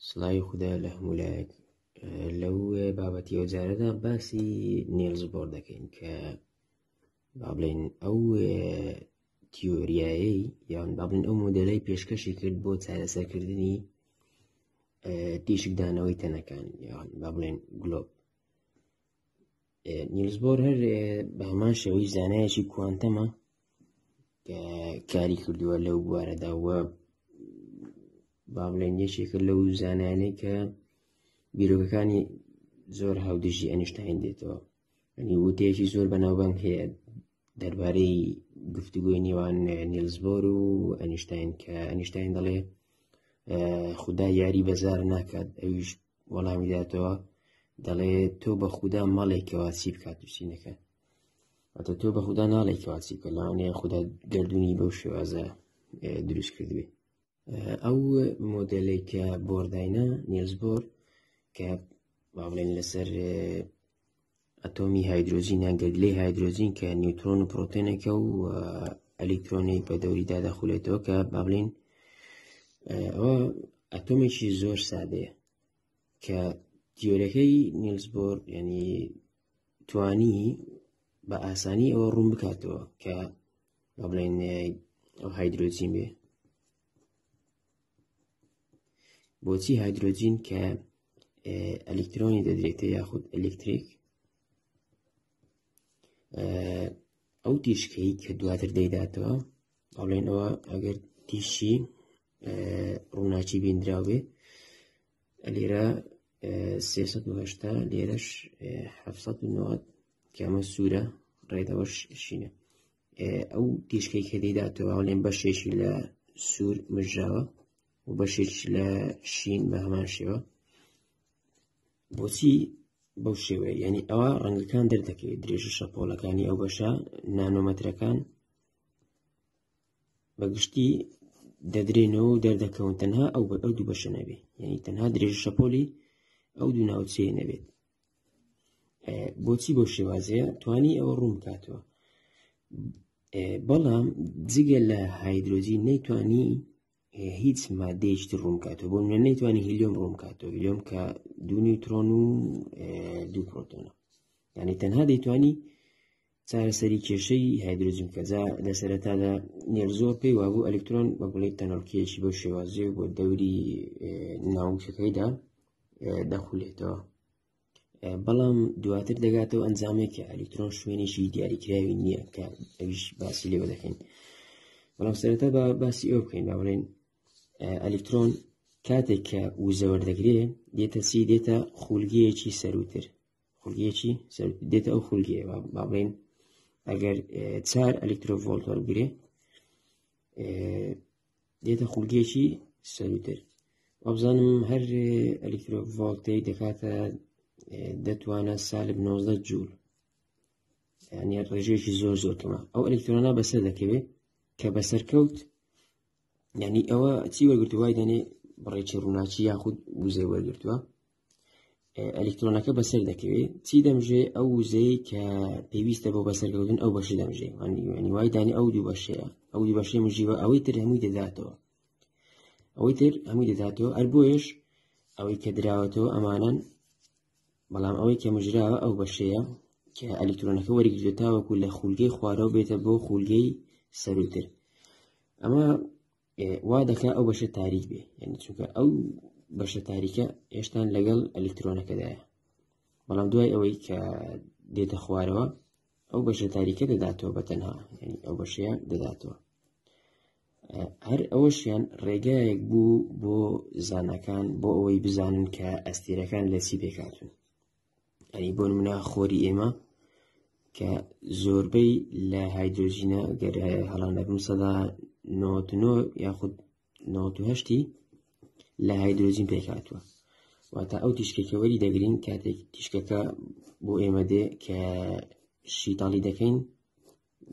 سڵاوی خودا لە هەموو لایەک. لەو بابەتی ئەو جارەدا باسی نیلز بۆر دەکەین کە با بڵێین ئەو تیۆریایەی یان با بڵێین ئەو مۆدێلەی پێشکەشی کرد بۆ چارەسەرکردنی تیشکدانەوەی تەنەکان یان با بڵێن گلۆب. نیلز بۆر هەر بە هەمان شێوەی زانایەکی کوانتەمە کە کاری کردووە لەو بوارەدا وە با بڵێن یەکێکە لەو زانایانەی کە بیرۆکەکانی زۆر هاودژی ئەنیشتاین دێتەوە. ینی وتەیەکی زۆر بەناوبانگ هەیە دەربارەی گفتوگۆی نێوان نیلز بۆر و ئەنیشتاین کە ئەنیشتاین دەڵێ خودا یاری بەزار ناکات، ئەویش وەڵامی داتەوە دەڵێ تۆ بە خودا مەڵێکەوە چی بکات و چی نەکات. واتە تۆ بە خودا ناڵێکەوە چی بکە، لەوانەیە خودا گردونی بەو شێوازە دروست کردبێ. ئەو مۆدێلێک کە بۆرداینا نیلز بۆر کە با بڵێن لەسەر ئەتۆمی هایدرۆجین یان گەردیلەی هایدرۆجین کە نیوترۆن و پرۆتۆنێکە و ئەلیکترۆنێک بە دەوریدا دەخولێتەوە کە با بڵێن ئەوە ئەتۆمێکی زۆر سادەیە کە تیۆرەکەی نیلز بۆر ینی توانی بە ئاسانی ئەوە ڕوون بکاتەوە کە با بڵێن ئەو هایدرۆجین بێ بۆچی هایدرۆجین کە ئەلیکترۆنی دەدرێتە یاخود ئەلکتریک ئەو تیشکەی کە دواتر دەیداتەوە ئەڵێنەوە ئەگەر تیشی ڕووناکی بینراو بێ لێرە 380 لێرەش 790 کە ئەمە سوورە ڕێدەوەش شینە. ئەو تیشکەی کە دەیداتەوە ئەڵێن بەشێکی لە سوور مژراوە و بەشێکی لە شین بە هەمان شێوە. بۆچی بەو شێوەیە؟ یعنی ئەوە ڕەنگەکان دەردەکەوێت، درێژە شەپۆلەکانی ئەو بەشە نانۆمەترەکان بەگشتی دەدرێنەوە و دەردەکەون، تەنها ئەو ئەو دوو بەشە نەبێت، یعنی تەنها درێژە شەپۆلی ئەو دوو ناوچەیە نەبێت. بۆچی بەو شێوازەیە توانی ئەوە ڕوون بکاتەوە؟ بەڵام جگە لە هایدرۆجین نەیتوانی هیچ مادەیەکی تر ڕوون بکاتەوە. بۆ نمونە نەیتوانی هیلیۆم ڕوون بکاتەوە، هیلیۆم کە دوو نیوترۆن و دوو پرۆتۆنە، یعنی تەنها دەیتوانی چارەسەری کێشەی هایدرۆجین بکە. جا لە سەرەتادا نێرزۆر پێی وابوو ئەلکترۆن بە بڵێ تەنۆلکەیەکی بەو شێوازی و بۆ دەوری ناوچەکەیدا دەخولێتەوە، بەڵام دواتر دەگاتەوە ئەنجامێک کە ئەلیکترۆن شوێنێکی دیاریکراوی نییە کە ئەویش باسی لێوە دەکەین. بەڵام سەرەتا با باسی ئەو بکەین، با بڵێن ئەلیکترۆن کاتێک کە وزە وەردەگرێ دێتە چی؟ دێتە خولگەیەکی سەروتر، خولگەیەکی دێتە ئەو خولگەیە. با بڵێن ئەگەر 4 ئەلیکترۆڤۆڵت وەربگرێ دێتە خولگەیەکی سەروتر. وابزانم هەر ئەلیکترۆڤۆڵتەی دەکاتە دەتوانە سالب 19 جوول، یعنی ڕێژەیەکی زۆر زۆر کەمە. ئەو ئەلیکترۆنە بەسەر دەکەوێت کە بەسەرکەوت، یعنی ئەوە چی وەرگرتووە؟ وای دەنێ بڕێکی ڕووناکی یاخود وزەی وەرگرتووە. ئەلیکترۆنەکە بەسەر دەکەوێت، چی دەمژێ؟ ئەو وزەیە کە پێویستە بۆ بەسەرکەوتن ئەو بەشە دەمژێ، یعنی وای دانی ئەو دوو بەشەیە، ئەو دوو بەشەی مژیوە، ئەوەی تر هەمووی دەداتەوە، ئەوەی تر هەمووی دەداتەوە. ئەر بۆیەش ئەوەی کە دراوەتەوە ئەمانەن، بەڵام ئەوەی کە مژراوە ئەو بەشەیە کە ئەلیکترۆنەکە وەرگرتووە تاوەکو لە خولگەی خوارەوە بێتە بۆ خولگەی سەروتر. ئەمە وا دەکا ئەو بەشە تاریک بێ، یعنی چونکە ئەو بەشە تاریکە هێشتان لەگەڵ ئەلیکترۆنەکەدایە، بەڵام دوای ئەوەی کە دێتە خوارەوە ئەو بەشە تاریکە دەداتەوە بە تەنها، یعنی ئەو بەشەیە دەداتەوە. هەر ئەوەشیان ڕێگایەک بوو بۆ زاناکان بۆ ئەوەی بزانن کە ئەستێرەکان لە چی پێکهاتوون. ئەنی بۆ نمونە خۆری ئێمە کە زۆربەی لە هایدرۆجینە، گەر هەڵا نەبم سەدا 99 یاخود 98 لە هایدرۆجین پێکهاتووە. واتە ئەو تیشکێکە وەری دەگرین کاتێک تیشکەکە بۆ ئێمە دێ کە شیتاڵی دەکەین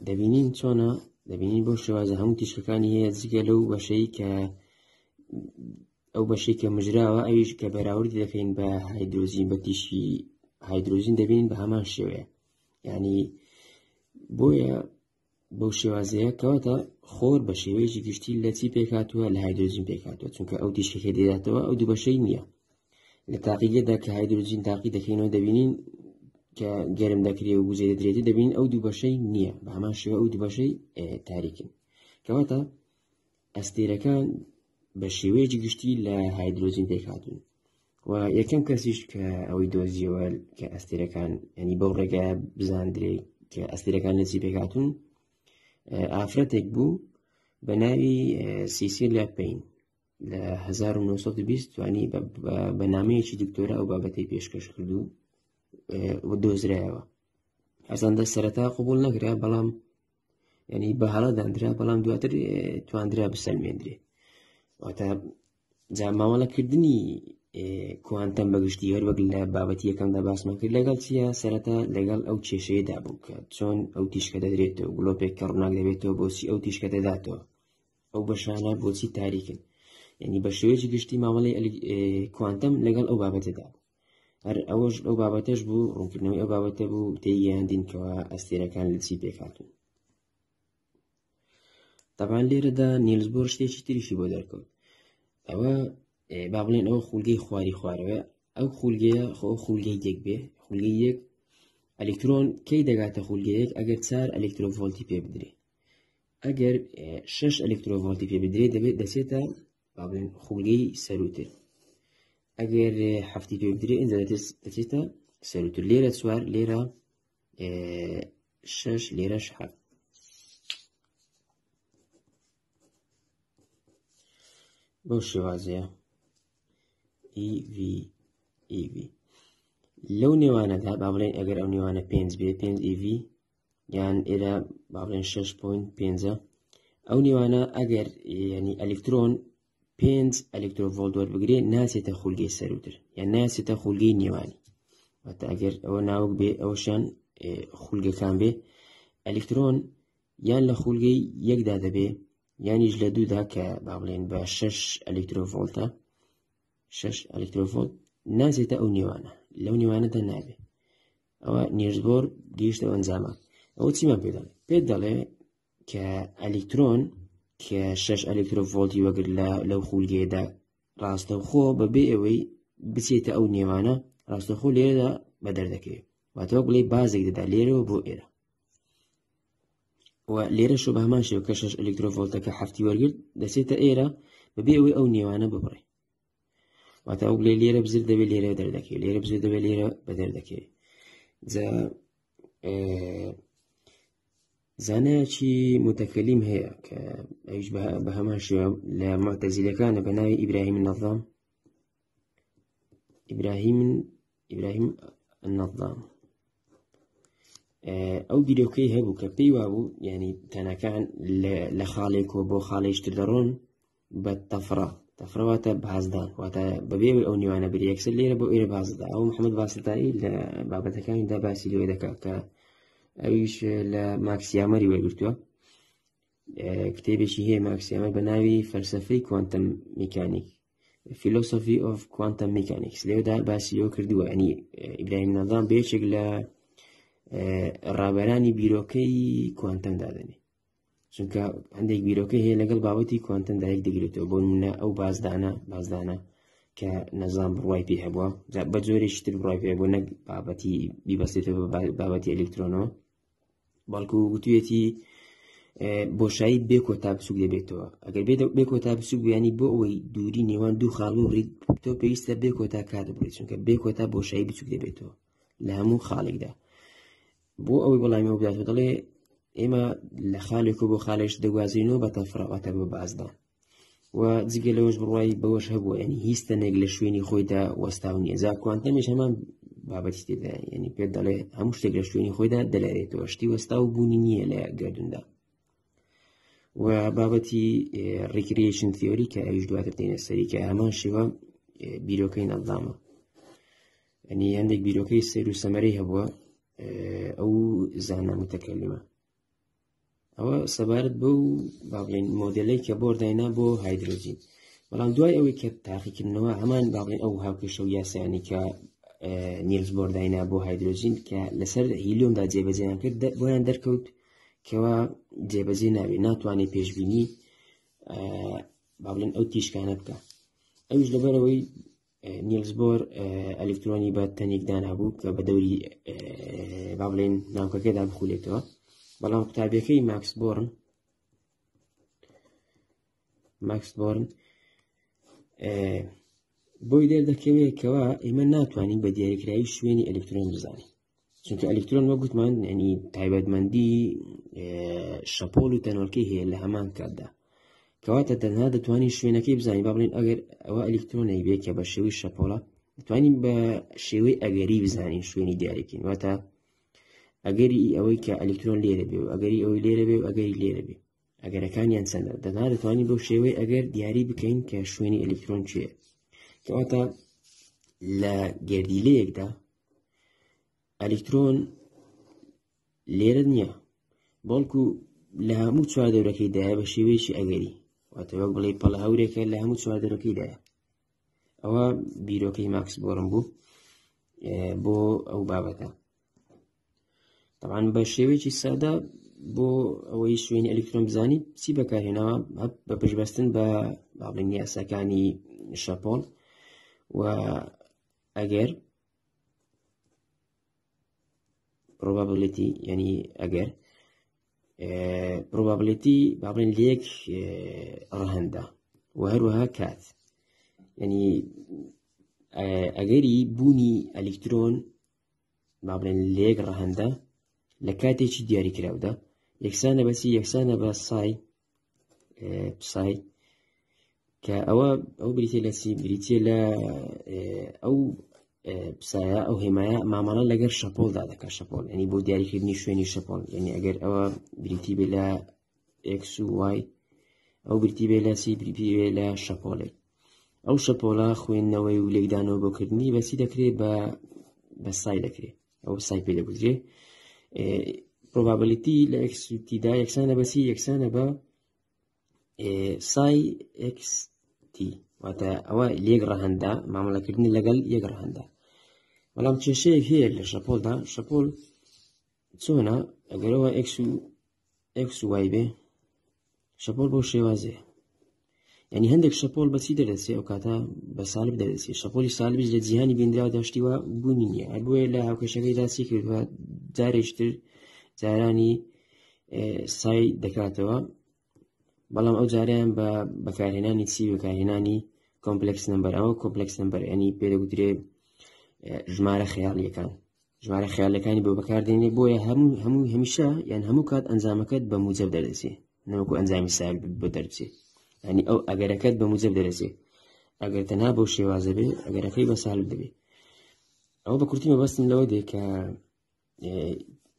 دەبینین چۆنە، دەبینین بۆ شێوازە هەموو تیشکەکانی هەیە جگە لەو بەشەی کە ئەو بەشەی کە مژراوە، ئەویش کە بەراوردی دەکەین بە هایدرۆجین، بە تیشکی هایدرۆجین دەبینین بە هەمان شێوەیە. یعنی بۆیە بەو شێوازەیە کەواتە خۆر بە شێوەیەکی گشتی لە چی پێکهاتووە لە هایدرۆجین پێکهاتووە چونکە ئەو تیشکەکە دەداتەوە ئەو دوو بەشەی نییە لە تاقیگەدا کە هایدرۆجین تاقی دەکەینەوە دەبینین کە گەرم دەکرێ و وزەی دەدرێت دەبین ئەو دوو بەشەی نییە بە هەمان شێوە ئەو دوو بەشەی تاریکن کەواتە ئەستێرەکان بە شێوەیەکی گشتی لە هایدرۆجین پێکهاتوون و یەکەم کەسیش کە ئەوەی دۆزیەوە کە ئەستێرەکان ینی بەو ڕێگایە بزاندرێ کە ئەستێرەکان لە چی پێکهاتوون ئافرەتێک بوو بە ناوی سیسیلیا پین لە 1920 توانی بە نامەیەکی دکتۆرا ئەو بابەتەی پێشکەش کرد و دۆزرایەوە هەرچەندە سەرەتا قوبول نەکرا بەڵام ینی بە هەڵە دانرا بەڵام دواتر تواندرا بسەلمێندرێ واتە جا مامەڵەکردنی کوانتەم بەگشتی هەر وەک لە بابەتی یەکەمدا باسمان کرد لەگەڵ چییە سەرەتا لەگەڵ ئەو کێشەیەدا بوو کە چۆن ئەو تیشکە دەدرێتەوە گلۆپێک کە ڕووناک دەبێتەوە بۆچی ئەو تیشکە دەداتەوە ئەو بەشانە بۆچی تاریکن یعنی بە شێوەیەکی گشتی مامەڵی کوانتەم لەگەڵ ئەو بابەتەدا بوو هەر ئەوەش ئەو بابەتەش بوو ڕوونکردنەوەی ئەو بابەتە بوو تێیگەیاندین کەوا ئەستێرەکان لە چی پێکهاتوون تەبان لێرەدا نیلز بۆر شتێکی تریشی بۆ دەرکەوت ئەوە با بڵێن ئەوە خولگەی خواری خوارەوە ئەو خولگەیە خۆ خولگەی یەک بێ خولگەی یەک ئەلکترۆن کەی دەگاتە خولگەیەک ئەگەر چار ئەلکترۆڤۆلتی پێ بدرێ ئەگەر شش ئەلکترۆڤۆلتی پێ بدرێ دەبێت دەچێتە با بڵێن خولگەی سەروتر ئەگەر هەفتی پێ بدرێ ئینجا دەچێتە سەروتر لێرە چوار لێرە شش لێرەش حەفت بەو شێوازەیە EV EV لەو نێوانەدا با بڵێن ئەگەر ئەو نێوانە پێنج بێ پێنج EV یان ئێرە با بڵێن 6.5 ئەو نێوانە ئەگەر ینی ئەلکترۆن پێنج ئەلکترۆڤۆڵت وەربگرێ ناچێتە خولگەی سەروتر یان ناچێتە خولگەی نێوانی واتە ئەگەر ئەوە ناوک بێ ئەوشان خولگەکان بێ ئەلکترۆن یان لە خولگەی یەکدا دەبێ یانیش لە دوودا کە با بڵێن بە شش ئەلکترۆڤۆڵتە شش ئەلکترۆڤۆڵت ناچێتە ئەو نێوانە لەو نێوانەدا نابێ ئەوە نیرزبۆر گەیشتە ئەنجامە ئەوە چیمان پێ دەڵێ پێت دەڵێ کە ئەلیکترۆن کە شش ئەلکترۆڤۆڵتی وەگر لە لەو خولگەیەدا ڕاستەوخۆ بەبێ ئەوەی بچێتە ئەو نێوانە ڕاستەخۆ لێرەدا بەدەر دەکەوێت واتەوە بڵێ بازێک دەدا لێرەوە بۆ ئێرە و لێرە شۆ بە هەمان شێوە کە شش ئەلکترۆڤۆڵتەکە هەفتی وەرگرت دەچێتە ئێرە بەبێ ئەوەی ئەو نێوانە ببڕێ واتە ئەو بڵێ لێرە بزر دەبێت لێرە دەردەکەوێت لێرە بزر دەبێت لێرە بەدەر دەکەوێت جا زانایەکی متەکەلیم هەیە کە ئەویش بە هەمان شێوە لە معتەزیلەکانە بە ناوی ئیبراهیم نەظام ئیبراهیم ئیبراهیم نەظام ئەو بیرۆکەی هەبوو کە پێی وابوو ینی تەنەکان لە خاڵێکەوە بۆ خاڵێکتر دەڕۆن بە تەفرە تەفرە واتە بازدان واتە بەبێ ئەو نێوانە بری یەکسەر لێرە بۆ ئێرە بازدا ئەو محەممەد باسلتایی لە بابەتەکانیدا باسی لێ دەکات کە ئەویش لە ماکسیامەری وەرگرتووە کتێبێکی هەیە ماکسیامەر بە ناوی فەلسفەی کوانتەم میکانیک Philosophy of Quantum Mechanics لێودا باسی لەوە کردووە ئەنی ئیبراهیم نەزام بە یەکێک لە ڕابەرانی بیرۆکەی کوانتەم دادەنێ چونکە هەندێک بیرۆکە هەیە لەگەڵ بابەتی کوانتەمدا یەک دەگرێتەوە بۆ نمونە ئەو بازدانە بازدانە کە نەزام بڕوای پێ هەبووە بە جۆرێکی تر بڕای پێ بوو نەک بابەتی بیبەستێتەوە بە بابەتی ئەلکترۆنەوە بەڵکو وتوێتی بۆشایی بێ کۆتا بچوک دەبێتەوە ئەگەر بێ کۆتا بچوک بیانی بۆ ئەوەی دووری نێوان دوو خاڵ و ڕیت تۆ پێویستە بێ کۆتا کات بڕیت چونکە بێ کۆتا بۆشایی بچوک دەبێتەوە لە هەموو خاڵێکدا بۆ ئەوەی وەڵامی ئەو بداتەوە دەڵێ ئێمە لە خاڵێک و بۆ خاڵێش دەگوازینەوە بە تەفرە واتە بە بازدان و جگە لەوەش بڕوای بەوەش هەبووە ینی هیچ تەنێک لە شوێنی خۆیدا وەستاو نییە جا کوانتەمیش هەمان بابەتی تێدا ینی پێت دەڵێ هەموو شتێک لە شوێنی خۆیدا دەلەرێتەوە شتی وەستاو بوونی نییە لە گردوندا و بابەتی recreation theory کە ئەویش دواتر دێنە سەری کە هەمان شێوە بیرۆکەی نەزامە ئەنی هەندێک بیرۆکەی سەیر و سەمەرەی هەبووە ئەو زانا متەکەلیمە ئەوە سەبارەت بەو با بڵێین مۆدێلەی کە بۆر داینا بۆ هایدرۆجین بەڵام دوای ئەوەی کە تاقیکردنەوە هەمان با بڵێین ئەو هاوکێشە و یاسایانی کە نیلز بۆر داینا بۆ هایدرۆجین کە لەسەر هیلیۆمدا جێبەجێیان کرد بۆیان دەرکەوت کەوا جێبەجێ نابێ، ناتوانێت پێشبینی با بڵێن ئەو تیشکانە بکە. ئەویش لەبەرەوەی نیلز بۆر ئەلکترۆنی بە تەنێک دانابوو کە بە دەوری با بڵێن ناوکەکەدا بخولێتەوە، بەڵام قوتابیەکەی ماکس بۆرن ماکس بۆرن بۆی دەردەکەوێت کەوا ئێمە ناتوانین بە دیاریکراوی شوێنی ئەلکترۆن بزانین، چونکە ئەلکترۆن وەک گوتمان ینی تایبەتمەندی شەپۆل و تەنۆلکەی هەیە لە هەمان کاتدا، کەواتە تەنها دەتوانین شوێنەکەی بزانین. با بڵێین ئەگەر ئەوە ئەلکترۆنێک بێت کە بە شێوەی شەپۆڵە، دەتوانین بە شێوەی ئەگەری بزانین شوێنی دیاریکەین، واتە ئەگەری ئەوەی کە ئەلکترۆن لێرە بێ و ئەگەری ئەوەی لێرە بێ و ئەگەری لێرە بێ، ئەگەرەکانیان چەندە، تەنها دەتوانین بەو شێوەی ئەگەر دیاری بکەین کە شوێنی ئەلکترۆن چییە. کەواتە لە گەردیلەیەکدا ئەلکترۆن لێرە نییە، بەڵکو لە هەموو چواردەورەکەیدایە بە شێوەیەکی ئەگەری، واتە وەک بڵێ پەڵە هەورێکە لە هەموو چواردەورەکەیدایە. ئەوە بیرۆکەی ماکس بۆرن بوو بۆ ئەو بابەتە. طبعا بە شێوەیەکی سادە بۆ ئەوەی شوێنی ئەلکترۆن بزانی چی بەکارهێناوە، بە پشتبەستن بە باڵێن یاساکانی شەپۆڵ و ئەگەر probability، یعنی ئەگەر probability با بڵێن لێک ڕەهەندە و هەروەها کات، یعنی ئەگەری بوونی ئەلکترۆن با بڵێن لێک ڕەهەندە لە کاتێکی دیاریکراودا یەکسانە بەسی یەکسانە بە سای پسای، کە ئەوە ئەو بریتە لە چی؟ بریتە لە ئەو پسایە، ئەو هێمایە مامەڵە لەگەر شەپۆلدا دەکات. شەپۆل ینی بۆ دیاریکردنی شوێنی شەپۆل، یعنی ئەگەر ئەوە بریتی بێ لە X و Y، ئەو بریتی بێ لە چی؟ بریتی بێ لە شەپۆلێک. ئەو شەپۆلە خوێندنەوەی و لێکدانەوە بۆکردنی بەچی دەکرێت؟ بە سای دەکرێت، ئەو سای پێ دەگوترێ. پرۆبابلیتی لە X و T دا یەکسانە بە چی؟ یەکسانە بە سای X T، واتە ئەوە لێک ڕەهەندە، مامەڵەکردنی لەگەڵ یەک ڕەهەندە. بەڵام کێشەیەک هەیە لە شەپۆلدا. شەپۆل چۆنە؟ ئەگەرەوە X و X و Y بێ، شەپۆل بۆ شێوازەیە، یعنی هەندێک شەپۆل بەچی دەردەچێ؟ ئەو کاتە بە سالب دەردەچێ. شەپۆلی سالبیش لە جیهانی بینراودا شتی وا بوونی نییە، هەر بۆیە لە هاوکێشەکەیدا چی کردووە؟ جارێکتر جارانی سای دەکاتەوە، بەڵام ئەو جاریان بە بەکارهێنانی چی؟ بەکارهێنانی کۆمپلکس نمبەر. ئەوە کۆمپلکس نمبەر ینی پێدەگوترێ ژمارە خەیاڵیەکان، ژمارە خەیاڵەکانی بۆ بەکاردێنێ. بۆیە هەموو هەموو هەمیشە یان هەموو کات ئەنجامەکەت بە موجب دەردەچێ، نەوەکو ئەنجامی سالب بۆ دەرچێ، ینی ئەو ئەگەرەکەت بە موجب دەرەچێ. ئەگەر تەنها بەو شێوازە بێ ئەگەرەکەی بە سالب دەبێ. ئەوە بە کورتی مەبەستم لەوە دێ کە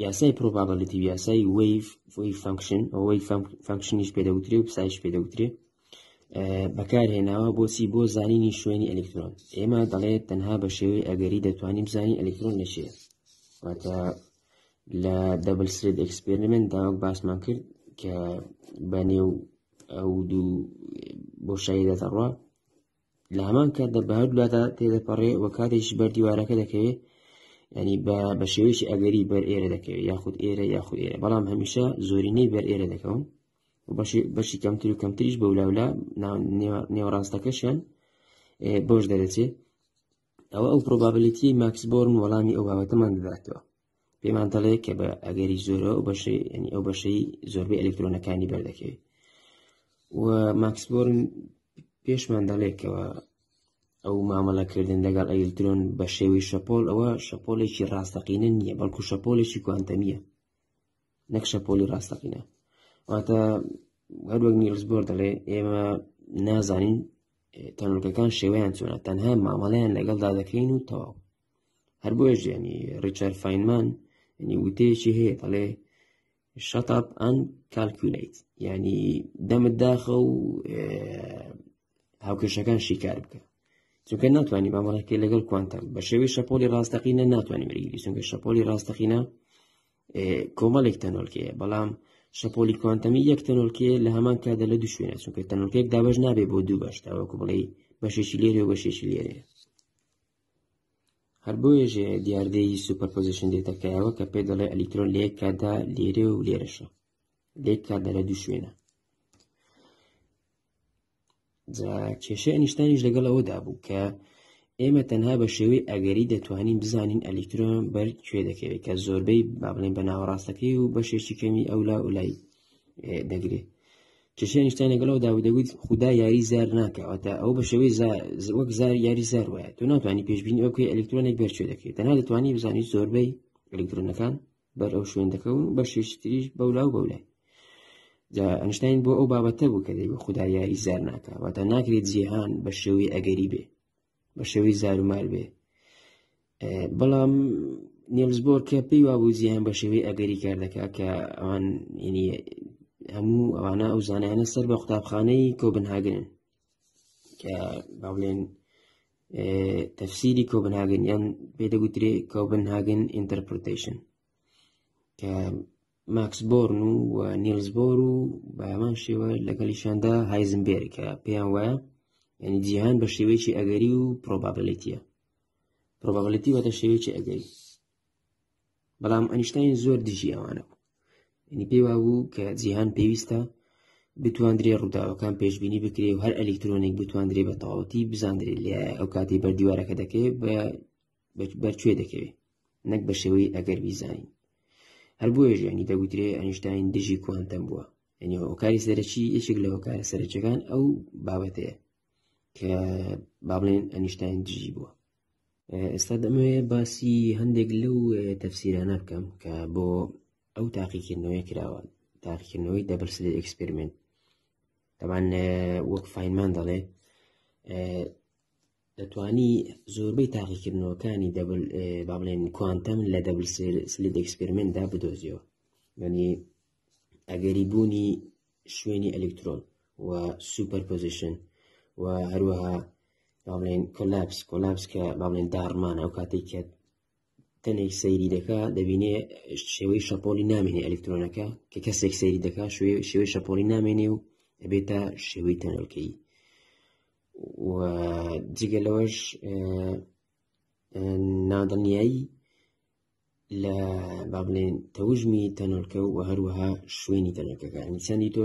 یاسای پرۆبابلیتی و یاسای وەیڤ، وەیڤ فانکشن، ئەو وەیڤ فانکشنیش پێدەوترێ و پسایش پێدەوترێ، بەکارهێناوە بۆچی؟ بۆ زانینی شوێنی ئەلکترۆن. ئێمە دەڵێت تەنها بە شێوەی ئەگەری دەتوانین بزانین ئەلکترۆن لە چییە. واتە لە دەبل سلێت ئێکسپێریمنت دا وەک باسمان کرد کە بە نێو ئەو دوو بۆشاییدا دەڕوا، لە هەمان کاتدا بە هەردوولادا تێدەپەڕێ و کاتێکیش بەر دیوارەکە دەکەوێ، ینی بە شێوەیەکی ئەگەری بەر ئێرە دەکەوێت، یاخود ئێرە یاخود ئێرە، بەڵام هەمیشە زۆرینەی بەر ئێرە دەکەون و بەشی کەمتر و کەمتریش بەولاولا نێوەڕاستەکەشیان بۆش دەرەچێ. ئەوە ئەو پرۆبابلیتی ماکس بۆرن وەڵامی ئەو بابەتەمان دەداتەوە، پێمان دەڵێ کە بە ئەگەری زۆرە ئەو بەشەی، ینی ئەو بەشەی زۆربەی ئەلکترۆنەکانی بەردەکەوێت. و ماکس بۆرن پێشمان دەڵێ کەوە ئەو مامەڵەکردن لەگەڵ ئەلکترۆن بە شێوەی شەپۆل، ئەوە شەپۆلێکی ڕاستەقینە نییە، بەڵکو شەپۆلێکی کوانتەمیە نەک شەپۆلی ڕاستەقینە. واتە هەروەک نیلز بۆر دەڵێ ئێمە نازانین تەنۆلکەکان شێوەیان چۆنە، تەنها مامەڵەیان لەگەڵدا دەکەین و تەواو. هەر بۆیەش ینی ڕیچارد فاینمان ینی وتەیەکی هەیە دەڵێ shut up and calculate، یعنی دەمت داخە و هاوکێشەکان شیکار بکە، چونکە ناتوانانی مامەڵەکەی لەگەڵ کوانتەم بە شێوەی شەپۆلی ڕاستەقینە ناتوانانی وەرگری، چونکە شەپۆلی ڕاستەقینە کۆمەڵێک تەنۆلکەیە، بەڵام شەپۆلی کوانتەمی یەک تەنۆلکەیە لە هەمان کاتدا لە دوو شوێنە، چونکە تەنۆلکەیەک دابەش نابێ بۆ دوو بەش، تاوەکو بڵێ بەشێکی لێرێ و بەشێکی لێرێ. هەر بۆیە دیاردەی سوپەرپۆزیشن دێتە کایەوە کە پێ دەڵێ ئەلیکترۆن لە یەک کاتدا لێرێ و لێرەشە. لە یەک کاتدا لە دوو شوێنە. جا کێشەی ئەنیشتاینیش لەگەڵ ئەوەدا بوو کە ئێمە تەنها بە شێوەی ئەگەری دەتوانین بزانین ئەلیکترۆن بەر کوێ دەکەوێت کە زۆربەی با بڵێن بە ناوەڕاستەکەی و بەشێکی کەمی ئەولا و لای دەگرێت. کێشەی ئەنیشتاین لەگەڵ ئەودا بوو دەگوت خودا یاری زار ناکە، واتە ئەو بە شێوەی وەک زار یاری زار وایە، تۆ ناتوانانی پێشبینی ئەو بکەی ئەلیکترۆنێک بەر کوێ دەکەوێت، تەنها دەتوانی بزانی زۆربەی ئەلیکترۆنەکان بەر ئەو شوێن دەکەون و بەشێکی تریش بەولا و بەولای. جا ئەنیشتاین بۆ ئەو بابەتە بوو کە دەیگوت خودا یاری زار ناکە، واتە ناکرێت جیهان بە شێوەی ئەگەری بێ، بە شێوەی زار و مار بێ. بەڵام نیلز بۆر کە پێی وابوو جیهان بە شێوەی ئەگەری کار دەکا، کە ئەوان یعنی هەموو ئەوانە ئەو زانایانە سەر بە قوتابخانەی کۆبنهاگنن کە با بڵێن تەفسیری کۆبنهاگن یان پێ دەگوترێ Copenhagen interpretation، کە ماکس بۆرن و نیلز بۆر و بە هەمان شێوە لەگەڵیشاندا هایزنبێرگ کە پێیان وایە یعنی جیهان بە شێوەیەکی ئەگەری و probability یە. probability واتە شێوەیەکی ئەگەری. بەڵام ئەنیشتاین زۆر دژی ئەوانە بوو، یعنی پێی وابوو کە جیهان پێویستە بتواندرێ ڕووداوەکان پێشبینی بکرێ و هەر ئەلیکترۆنێک بتواندرێ بە تەواوەتی بزاندرێ لە ئەو کاتەی بەردیوارەکە دەکەوێت بەرکوێ دەکەوێت، نەک بە شێوەی ئەگەر بیزانین. هەر بۆیە ژیانی دەگوترێ ئەنیشتاین دژی کوانتەم بووە، یعنی هۆکاری سەرەکی یەکێک لە هۆکارە سەرەکیەکان ئەو بابەتەیە کە با بڵێن ئەنیشتاین دژی بووە. ئێستا دەمەوێت باسی هەندێک لەو تەفسیرانە بکەم کە بۆ ئەو تاقیکردنەوەی کراوە، تاقیکردنەوەی double slit experiment. تەبان وەک فاینمان دەڵێ دەتوانی زۆربەی تاقیکردنەوەکانی double با بڵێن کوانتەم لە double slit experiment دا بدۆزیەوە، یعنی ئەگەری بوونی شوێنی ئەلیکترۆن و superposition و هەروەها با بڵێن collapse، collapse کە با بڵێن داڕمانە، ئەو کاتێک کە تەنێک سەیری دەکا دەبینێ شێوەی شەپۆلی نامێنێ ئەلیکترۆنەکە، کە کەسێک سەیری دەکا شێوەی شەپۆلی نامێنێ و ئەبێتە شێوەی تەنۆلکەیی. و جگە لەوەش نادڵنیایی لە با بڵێن تەوژمی تەنۆلکە و هەروەها شوێنی تەنۆلکەکە، یعنی چەندی تۆ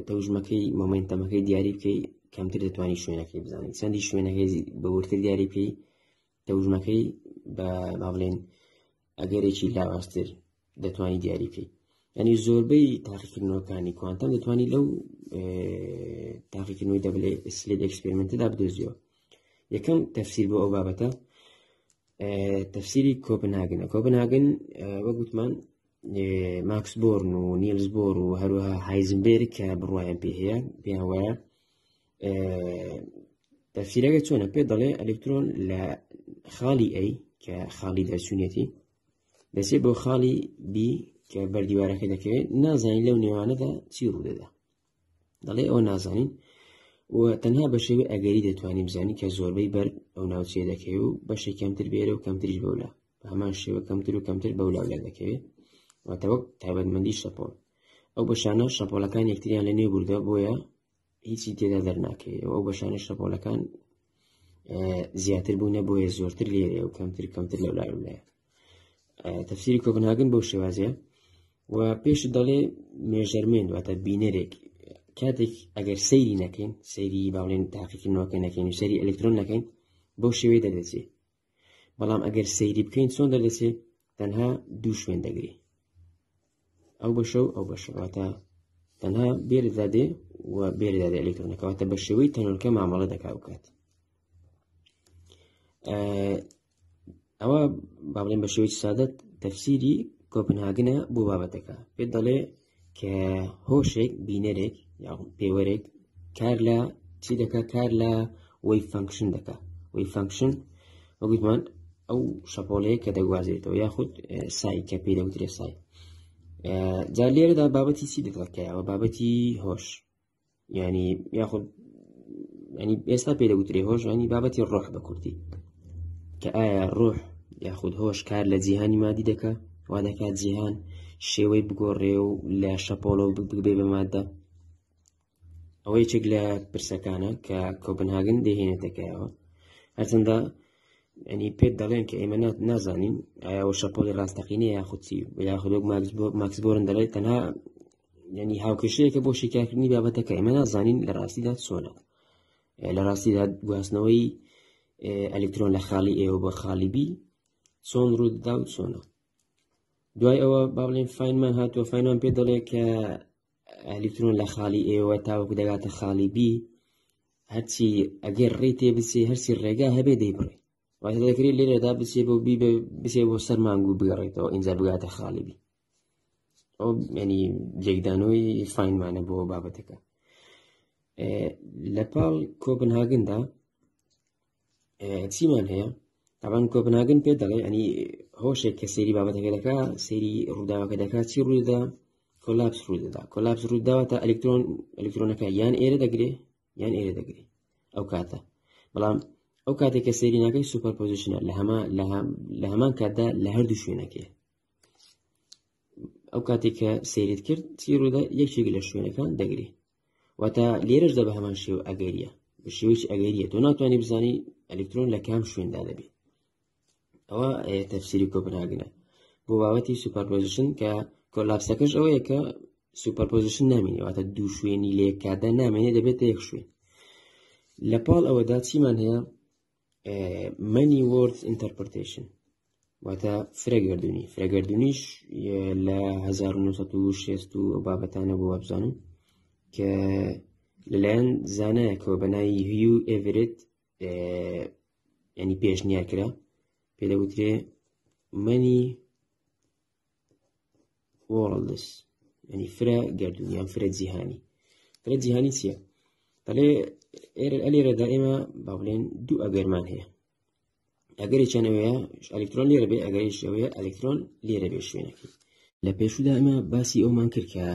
تەوژمەکەی مۆمنتەمەکەی دیاری بکەی کەمتر دەتوانی شوێنەکەی بزانی، چەندی شوێنەکەی بە وردتر دیاری بکەی تەوژمەکەی بە با بڵێن ئەگەرێکی لاوازتر دەتوانی دیاری بکەی. یعنی زۆربەی تاقیکردنەوەکانی کوانتەم دەتوانی لەو تاقیکردنەوەی double slit experiment ەدا بدۆزیەوە. یەکەم تەفسیر بۆ ئەو بابەتە تەفسیری کۆپنهاگنە. کۆپنهاگن وەک گوتمان ماکس بۆرن و نیلز بۆر و هەروەها هایزنبێرگ کە بڕوایان پێ هەیە، پێیان وایە تەفسیرەکە چۆنە؟ پێ دەڵێ ئەلکترۆن لە خاڵی A کە خاڵی دەرچوونیەتی دەچێت بۆ خاڵی B کە بەردیوارەکە دەکەوێت، نازانین لەو نێوانەدا چی ڕوودەدا. دەڵێ ئەوە نازانین و تەنها بە شێوەی ئەگەری دەتوانین بزانین کە زۆربەی بەر ئەو ناوچەیە دەکەوێت و بەشێک کەمتر بێرە و کەمتریش بەولا، بە هەمان شێوە کەمتر و کەمتر بەولا لە دەکەوێت. واتە وەک تایبەتمەندی شەپۆل، ئەو بەشانە شەپۆلەکان یەکتریان لە نێو بردووە، بۆیە هیچی تێدا دەرناکەوێت. ئەو بەشانە شەپۆلەکان زیاتر بوونە، بۆیە زۆرتر لێرەیە و کەمتر کەمتر لەو لایە. تەفسیری کۆپنهاگن بەو شێوازەیە و پێش دەڵێ measurement، واتە بینەرێک کاتێک ئەگەر سەیری نەکەین، سەیری باڵێن تاقیکردنەوەکە نەکەین و سەیری ئەلکترۆن نەکەین، بەو شێوەیە دەردەچێت. بەڵام ئەگەر سەیری بکەین چۆن دەردەچێت؟ تەنها دوو شوێن دەگری، ئەو بەشە و ئەو بەشە، واتە تەنها بێرەدا دێ و بێرەدا دێ ئەلکترۆنەکە، واتە بە شێوەی تەنۆلکە مامەڵە دەکا بکات. ئەوە با بڵێن بە شێوەی سادە تەفسیری کۆپنهاگنە بۆ بابەتەکە. پێت دەڵێ کە هۆشێک، بینەرێک یاخود پێوەرێک کار لە چی دەکا؟ کار لە wave function دەکا. wave function وەگوتمان ئەو شەپۆلەیە کە دەگوازێتەوە یاخود سای کە پێی دەگوترێ سای. جا لێرەدا بابەتی چی دەکەوە؟ بابەتی هۆش، ینی یاخود ینی ئێستا پێ دەگوترێ هۆش، ینی بابەتی ڕۆح بە کورتی، کە ئایا ڕۆح یاخود هۆش کار لە جیهانی مادی دەکا، وا دەکات جیهان شێوەی بگۆڕێ و لە شەپۆڵەوە ببێ بە مادە. ئەوە یەکێک لە پرسەکانە کە کۆپنهاگن دەهێنێتەکەیەوە. هەرچەندە ینی پێت دەڵێن کە ئێمە نازانین ئایا ئەوە شەپۆلی ڕاستەقینە یاخود چی، یاخود وەک ماکس بۆرن دەڵێت تەنها ینی هاوکێشەیەکە بۆ شیکارکردنی بابەتەکە. ئێمە نازانین لە ڕاستیدا چۆنە. لە ڕاستیدا گواستنەوەی ئەلکترۆن لە خاڵی ئێوە بۆ خاڵی بی چۆن ڕوودەدا و چۆنە. دوای ئەوە با بڵێن فاینمان هاتووە، فاینمان پێ دەڵێ کە ئەلکترۆن لە خاڵی ئێوە تاوەکو دەگاتە خاڵی بی هەرچی ئەگەر ڕێی تێ بچێ، هەرچی ڕێگا هەبێ دەیبڕێ. واتە دەکرێت لێرەدا بچێ بۆ بی، بچێ بۆ سەر مانگ و بگەڕێتەوە، ئینجا بگاتە خاڵی بی. ئەو ینی لێکدانەوەی فاینمانە بۆ بابەتەکە. لە پاڵ کۆپنهاگندا چیمان هەیە؟ تاوان کۆپنهاگن پێ دەڵێ ئەنی هۆشێک کە سەیری بابەتەکە دەکا، سەیری ڕووداوەکە دەکا، چی ڕوودەدا؟ collapse ڕوودەدا. collapse ڕووداوە تا ئەلکترۆنەکە یان ئێرە دەگرێ یان ئێرە دەگرێ ئەو کاتە. بەڵام ئەو کاتێک کە سەیری ناکەی superposition ە لە هەمان کاتدا لە هەردوو شوێنەکەی. ئەو کاتێک کە سەیرت کرد چی ڕوودا؟ یەکێک لە شوێنەکان دەگرێ. واتە لێرەشدا بە هەمان شێوە ئەگەریە، بە شێوەیەکی ئەگەریە تۆ ناتوانانی بزانی ئەلکترۆن لە کام شوێندا دەبێت. ئەوە تەفسیری کۆپنهاگنە بۆ بابەتی superposition، کە collapse ەکەش ئەوەیە کە superposition نامێنێ، واتە دوو شوێنی لە یەک کاتدا نامێنێ، دەبێتە یەک شوێن. لە پاڵ ئەوەدا چیمان هەیە؟ many worlds interpretation، واتە فرەگەردونی. فرەگەردونیش لە 1960 و بابەتانە بۆ وابزانم کە لەلایەن زانایەکەوە بە ناوی هیو ئێڤرێت ینی پێشنیار کرا، پێ دەگوترێ many worlds، ینی فرە گەردوون یان فرە جیهانی. فرە جیهانی چییە؟ دەڵێ ئەلێرەدا ئێمە با بڵێن دوو ئەگەرمان هەیە. ئەگەرێکیان ئەوەیە ئەلکترۆن لێرە بێ، ئەگەریش ئەوەیە ئەلکترۆن لێرە بێ شوێنەکەی. لە پێشودا ئێمە باسی ئەومان کرد کە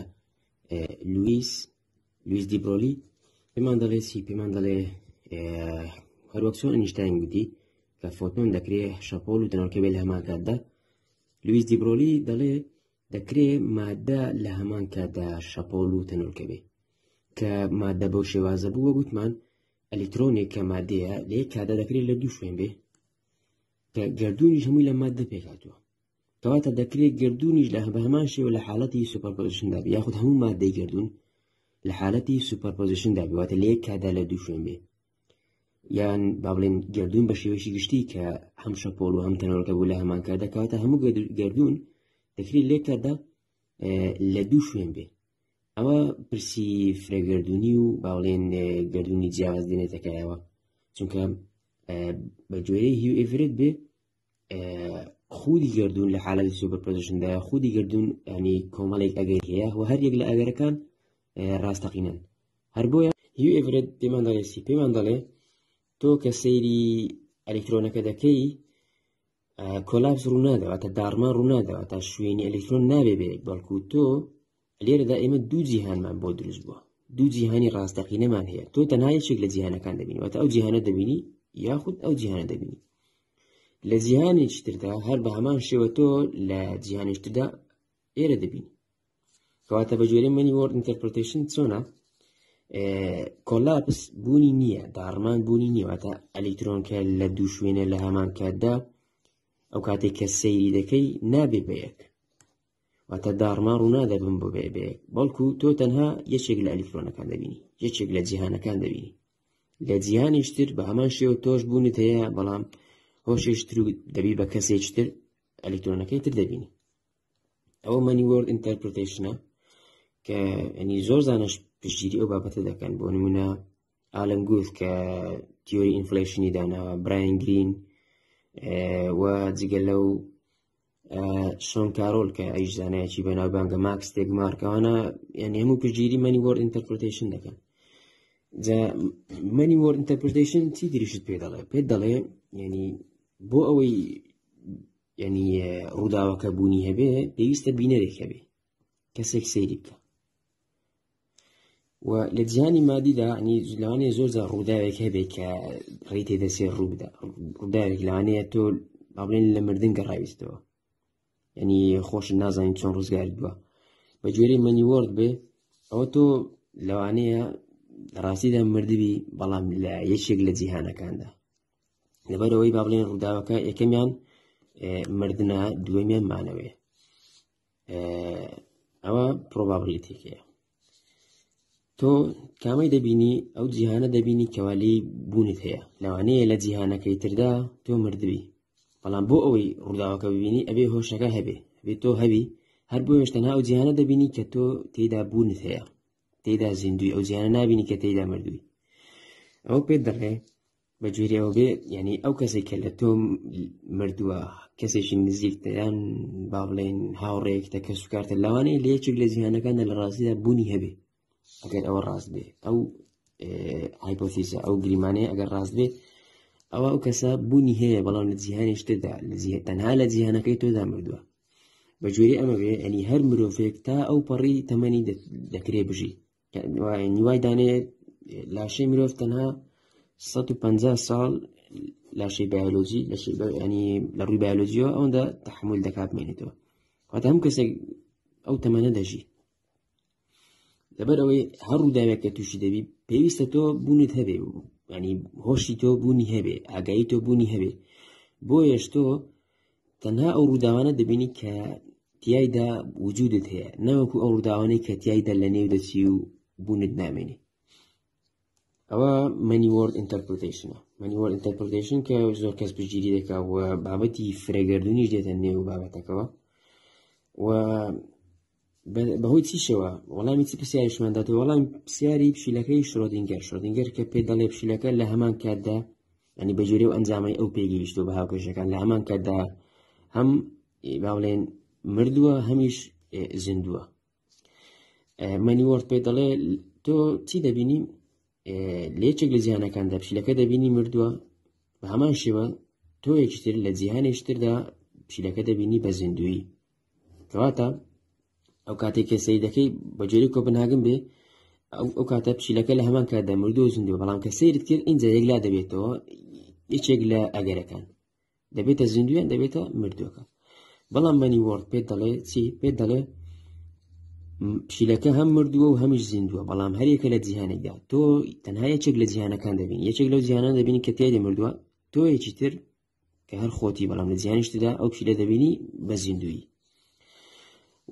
لویس دیبرۆلی پێمان دەڵێ چی؟ پێمان دەڵێ هەروەک چۆن ئەنیشتاین گوتی کە فۆتۆن دەکرێ شەپۆل و تەنۆلکە بێ لە هەمان کاتدا، لویس دیبرۆلی دەڵێ دەکرێ مادە لە هەمان کاتدا شەپۆل و تەنۆلکە بێ. کە مادە بەو شێوازە بووە، گوتمان ئەلکترۆنێک کە مادەیە لە یەک کاتدا دەکرێت لە دوو شوێن بێ، کە گەردوونیش هەمووی لە مادە پێکهاتووە. کەواتە دەکرێت گەردوونیش لە بە هەمان شێوە لە حاڵەتی superposition دا بێ، یاخود هەموو مادەی گەردوون لە حاڵەتی superposition دا بێ، واتە لە یەک کاتدا لە دوو شوێن بێ. یان با بڵێن گەردوون بە شێوەیەکی گشتی کە هەم شەپۆل و هەم تەنۆلکە بوو لە هەمان کاتدا، کەواتە هەموو گەردوون دەکرێت لە یەک کاتدا لە دوو شوێن بێ. ئەوە پرسی فرەگەردوونی و با بڵێن گەردوونی جیاواز دێنێتەکایەوە، چونکە بە گوێرەی هیو ئێڤرێت بێ خودی گەردوون لە حالەتی superposition دایە. خودی گەردوون ینی کۆمەڵێک ئەگەر هەیە و هەر یەک لە ئەگەرەکان ڕاستەقینەن. هەر بۆیە هیو ئێڤرێت پێمان دەڵێ چی؟ پێمان دەڵێ تۆ کە سەیری ئەلکترۆنەکە دەکەی collapse ڕوونادەوە، تا داڕمان ڕوونادەوە، تا شوێنی ئەلکترۆن نابێ بێت، بەڵکو تۆ لێرەدا ئێمە دوو جیهانمان بۆ دروست بووە، دوو جیهانی ڕاستەقینەمان هەیە. تۆ تەنها یەکێک لە جیهانەکان دەبینی، واتە ئەو جیهانە دەبینی یاخود ئەو جیهانە دەبینی. لە جیهانێکی تردا هەر بە هەمان شێوە تۆ لە جیهانێکی تردا ئێرە دەبینی. کەواتە بە گوێرەی many world interpretation چۆنە؟ collapse بوونی نییە، داڕمان بوونی نییە، واتە ئەلکترۆن کە لە دوو شوێنە لە هەمان کاتدا ئەو کاتێک کە سەیری دەکەی نابێ بە یەک، واتە داڕمان ڕوونادە بم بۆ بێ بەیەک، بەڵکو تۆ تەنها یەکێک لە ئەلکترۆنەکان دەبینی، یەکێک لە جیهانەکان دەبینی. لە جیهانیش تر بە هەمان شێوە تۆش بوونت هەیە، بەڵام هۆشێش تر و دەبی بە کەسێکی تر ئەلکترۆنەکەی تر دەبینی. ئەوە many world interpretation ە کە ینی زۆر زانش پشتگیری ئەو بابەتە دەکەن. بۆ نمونە ئالن گوث کە تیۆری inflation ی داناوە، براین گرین و جگە لەو شۆن کارۆل کە ئەیش زانایەکی بەناوبانگە، ماکس تێگمارک، ئەوانە یعنی هەموو پشتگیری many world interpretation دەکەن. جا many world interpretation چی تریشت پێ دەڵێ؟ پێت دەڵێ یعنی بۆ ئەوەی یعنی ڕووداوەکە بوونی هەبێ پێویستە بینەرێک هەبێ، کەسێک سەیری بکە. و لە جیهانی مادیدا ینی لەوانەیە زۆر جار ڕووداوێک هەبێ کە ڕێی تێدەچێ ڕوو بدە. ڕووداوێک لەوانەیە تۆ با بڵێن لە مردن گەڕاویستەوە، ینی خۆش نازانین چۆن ڕزگارت بووە. بە گوێرەی many world بێ ئەوە تۆ لەوانەیە لە ڕاستیدا مردبی، بەڵام لە یەکێک لە جیهانەکاندا. لەبەرەوەی با بڵێن ڕووداوەکە یەکەمیان مردنە، دووەمیان مانەوەیە. ئەوە probability ەکەیە. تۆ کامەی دەبینی ئەو جیهانە دەبینی کەوا لێی بوونت هەیە لەوانەیە لە جیهانەکەی تردا تۆ مردبی بەڵام بۆ ئەوەی ڕووداوەکە ببینی ئەبێ هۆشەکە هەبێ ئەبێ تۆ هەبی هەر بۆیەش تەنها ئەو جیهانە دەبینی کە تۆ تێیدا بوونت هەیە تێیدا زیندوی ئەو جیهانە نابینی کە تێیدا مردووی ئەوە پێت دەڵێ بە گوێرەی ئەوە بێ یعنی ئەو کەسێک کە لە تۆ مردووە کەسێکی نزیکتە یان با بڵێن هاوڕێیەکتە کەس و کارتە لەوانەیە لە یەکێک لە جیهانەکاندا لە ڕاستیدا بوونی هەبێ ئەگەر ئەوە ڕاست بێ ئەو هایپۆتیزە ئەو گریمانەیە ئەگەر ڕاست بێ ئەوە ئەو کەسە بوونی هەیە بەڵام لە جیهانی شتدا لە جیهان تەنها لە جیهانەکەی تۆدا مردووە بە گوێرەی ئەمە بێ ئەنی هەر مرۆڤێک تا ئەو پەڕی تەمەنی دەکرێ بژی وای دانێ لاشەی مرۆڤ تەنها 150 ساڵ لاشەی بایۆلۆجی ینی لە ڕووی بایۆلۆجیەوە ئەوەندە تحمل دەکات بمێنێتەوە واتە هەم کەسێک ئەو تەمەنە دەژی لەبەر ئەوەی هەر ڕووداوێک کە تووشی دەبی پێویستە تۆ بوونت هەبێ ینی هۆشی تۆ بوونی هەبێ ئاگایی تۆ بوونی هەبێ بۆیەش تۆ تەنها ئەو ڕووداوانە دەبینی کە تیایدا وجودت هەیە نەوەکو ئەو ڕووداوانەی کە تیایدا لە نێو دەچی و بوونت نامێنی ئەوە many world interpretation ە many world interpretation کە زۆر کەس پشتگیری دەکا و بابەتی فرەگەردونیش دێتە نێو بابەتەکەوە و بەهۆی چیشەوە وەڵامی چی پرسیاریشمان داتەوە وەڵام پرسیاری پشیلەکەی شرۆدینگەر شرۆدینگەر کە پێ دەڵێ پشیلەکە لە هەمان کاتدا ینی بەجۆرێ و ئەنجامەی ئەو پێگەیشتووە بە هاوکێشەکان لە هەمان کاتدا هەم با بڵێن مردووە هەمیش زیندووە many world پێ دەڵێ تۆ چی دەبینی لە یەکێک لە جیهانەکاندا پشیلەکە دەبینی مردووە بە هەمان شێوە تۆیەکی تر لە جیهانێکی تردا پشیلەکە دەبینی بە زیندویی کەواتە ئەو کاتێک کە سەیر دەکەی بە جۆری کۆپنهاگن بێ ئەو کاتە پشیلەکە لە هەمان کاتدا مردووە زیندووە بەڵام کە سەیرت کرد ئینجا یەکلا دەبێتەوە یەکێک لە ئەگەرەکان دەبێتە زیندویان دەبێتە مردووەکە بەڵام many world پێت دەڵێ چی پێت دەڵێ پشیلەکە هەم مردووە و هەمیش زیندووە بەڵام هەریەکە لە جیهانێکدا تۆ تەنها یەکێک لە جیهانەکان دەبین یەکێک لەو جیهانە دەبینی کە تێدە مردووە تۆ یەکی تر کە هەر خۆتی بەڵام لە جیهانیشتدا ئەو پشیلە دەبینی بە زیندویی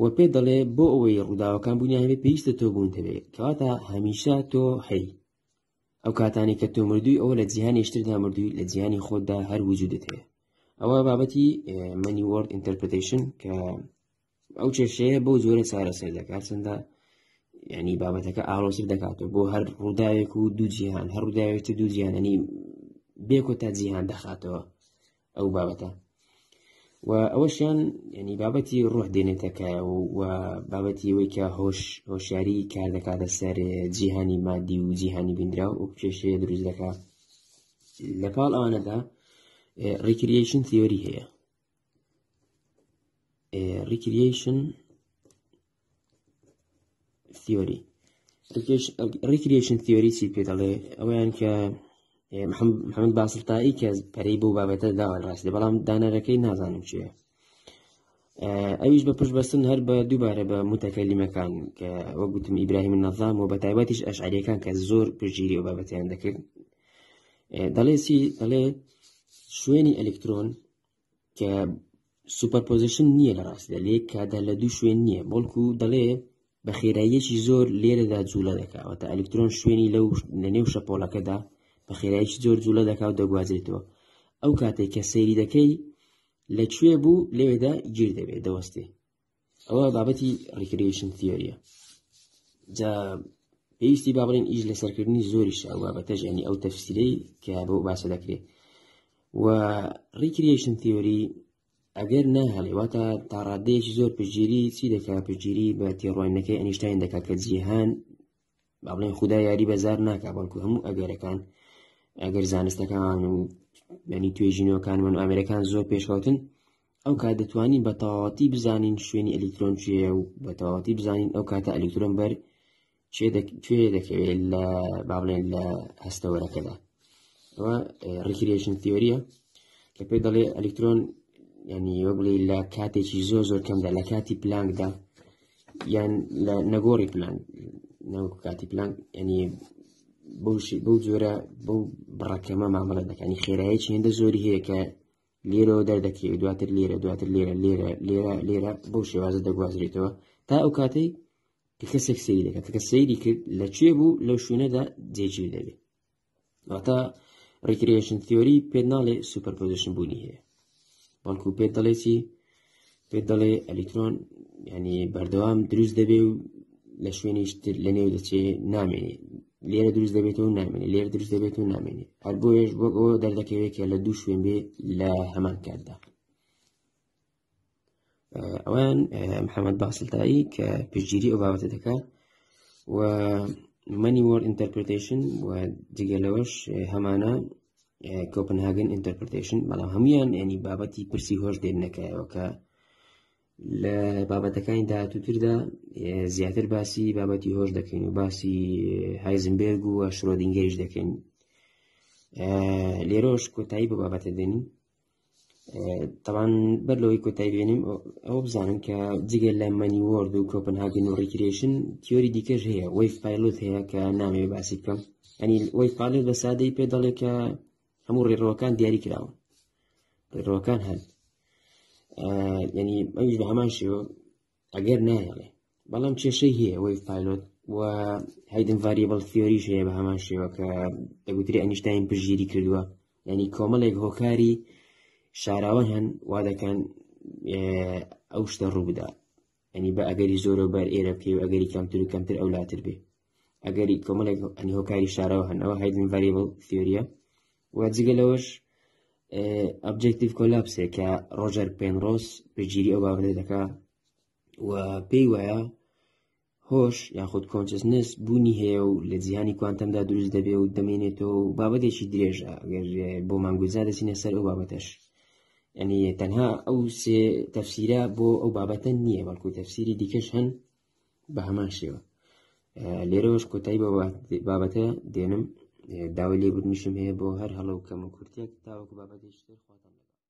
و پێ دەڵێ بۆ ئەوەی ڕووداوەکان بوونیان هەبێ پێویستە تۆ بوون هەبێ کەواتە هەمیشە تۆ هەی ئەو کاتانی کە تۆ مردووی ئەوە لە جیهانی شتردا مردووی لە جیهانی خۆتدا هەر وجودت هەیە ئەوە بابەتی many world interpretation کە ئەو کێشەیە بەو جۆرە چارەسەر دەکات چەندە ینی بابەتەکە ئاڵۆزتر دەکاتەوە بۆ هەر ڕووداوێک و دوو جیهان هەر ڕووداوێکی دوو جیهانەنی بێکۆتا جیهان دەخاتەوە ئەو بابەتە و ئەوەشیان ینی بابەتی ڕۆح دێنێتەکە و بابەتی ئەوەی کە هۆش هۆشیاری کار دەکاتە سەر جیهانی مادی و جیهانی بینرا و کێشەیە دروست دەکات لە پاڵ ئەوانەدا recreation theory هەیە recreation theory recreation theory چی پێ دەڵێ ئەویان کە محەممەد باسلتایی کە پەرەی بۆ بابەتە داوە ڕاستی بەڵام دانەرەکەی نازانم چیە ئەویش بە پشت بەستن هەر بە دووبارە بە متەکەلیمەکان کە وەک گوتم ئیبراهیم نەظام و بە تایبەتیش ئەشعریەکان کە زۆر پشتگیری ئەو بابەتیان دەکرد دەڵێ چی دەڵێ شوێنی ئەلکترۆن کە superposition نییە لە ڕاستیدا لە یەک کاتدا لە دوو شوێن نییە بەڵکو دەڵێ بە خێراییەکی زۆر لێرەدا جوڵە دەکات واتە ئەلکترۆن شوێنی لەو لە نێو شەپۆڵەکەدا بە خێراییەکی زۆر جوڵە دەکات و دەگوازرێتەوە ئەو کاتێک کە سەیری دەکەی لە کوێ بوو لەوێدا گیر دەبێت دەوەستێ ئەوە بابەتی recreation theory ە جا پێویستی با بڵێن ئیش لەسەرکردنی زۆریش ئەو بابەتەش ینی ئەو تەفسیرەی کە بۆ باسە دەکرێت و recreation theory ئەگەر ناهێڵێ واتە تا ڕادەیەکی زۆر پشتگیری چی دەکات پشتگیری بە تێڕوانینەکەی ئەنیشتین دەکات کە جیهان با بڵێن خودا یاری بەزار ناکا بەڵکو هەموو ئەگەرەکان ئەگەر زانستەکان و ینی توێژینەوەکانمان و ئامێرەکان زۆر پێشکەوتن ئەو کات دەتوانین بە تەواوەتی بزانین شوێنی ئەلیکترۆن کوێیە و بە تەواوەتی بزانین ئەو کاتە ئەلیکترۆن بەر کوێ دەکەوێت لە با بڵێن لە هەستەوەرەکەدا ئەوە recreation theory ە کە پێ دەڵێ ئەلیکترۆن ینی وە بڵێ لە کاتێکی زۆر زۆر کەمدا لە کاتی پلانکدا یان لە نەگۆڕی پلانک نەوەکو کاتی پلانک ینی بەو جۆرە بەو بڕەکەمە مامەڵە دەکانی خێرایەکی هێندە زۆری هەیە کە لێرەوە دەردەکەوێت دواتر لێرە دواتر لێرە لێرە لێرە لێرە بەو شێوازە دەگوازرێتەوە تا ئەو کاتەی کە کەسێک سەیری دەکات کە سەیری کرد لە کوێ بوو لەو شوێنەدا جێگیر دەبێت. واتە recreation theory پێت ناڵێ superposition بوونی هەیە، بەڵکو پێت دەڵێ چی؟ پێت دەڵێ ئەلیکترۆن ینی بەردەوام دروست دەبێ و لە شوێنیش تر لە نێو دەچێ، نامێنێ. لێرە دروست دەبێتەوە نامێنێ، لێرە دروست دەبێت و نامێنێ. هەر بۆیەش وەک ئەوە دەردەکەوێت کە لە دوو شوێن بێ لە هەمان کاتدا. ئەوان محەممەد باسلتایی کە پشتگیری ئەو بابەتە دەکات و many world interpretation و جگە لەوەش هەمانە Copenhagen interpretation، بەڵام هەمویان ینی بابەتی پرسی هۆش دێنەکایەوە کە لە بابەتەکانی داهاتووتردا زیاتر باسی بابەتی هۆش دەکەین و باسی هایزنبێرگ و شرۆدینگەریش دەکەین. لێرۆش کۆتایی بە بابەتە دێنین. تەوان بەر لەوەی کۆتایی بێنم ئەوە بزانن کە جگە لە many world و کۆپنهاگن و recreation تیۆری دیکەش هەیە، wave pilot هەیە کە نامەوێ باسی بکەم. ینی wave pilot بە سادەی پێ دەڵێ کە هەموو ڕێڕەوەکان دیاری کراون، ڕێڕەوەکان هەن، ینی ئەویش بە هەمان شێوە ئەگەر نایەڵێ، بەڵام کێشەی هەیە wave pilot. و hidden variable theory ش هەیە بە هەمان شێوە کە دەگوترێ ئەنیشتاین پشتگیری کردووە. ینی کۆمەڵێک هۆکاری شاراوە هەن وا دەکەن ئەو شتە ڕوو بدا، ینی بە ئەگەری زۆرە بەر ئێرە بکەی و ئەگەری کەمتر و کەمتر ئەو لاتر بێ، ئەگەری کۆمەڵێک ئەنی هۆکاری شاراوە هەن، ئەوە hidden variable theory ە. و جگە لەوەش objective collapse ێک کە ڕۆجەر پێنرۆس پشتگیری ئەو بابەتە دەکا و پێی وایە هۆش یاخود consciousness بوونی هەیە و لە جیهانی کوانتەمدا دروست دەبێ و دەمێنێتەوە و بابەتێکی درێژە، ئەگەر بۆ مانگوزا دەچینە سەر ئەو بابەتەش. ینی تەنها ئەو سێ تەفسیرە بۆ ئەو بابەتە نییە، بەڵکو تەفسیری دیکەش هەن بە هەمان شێوە. لێرەوەش کۆتایی بە بابەتە دێنم. داوای لێبوردنیشم هەیە بۆ هەر هەڵە و کەم و کورتێک. تاوەکو بابەتێکی تر خواتان لەگەڵ.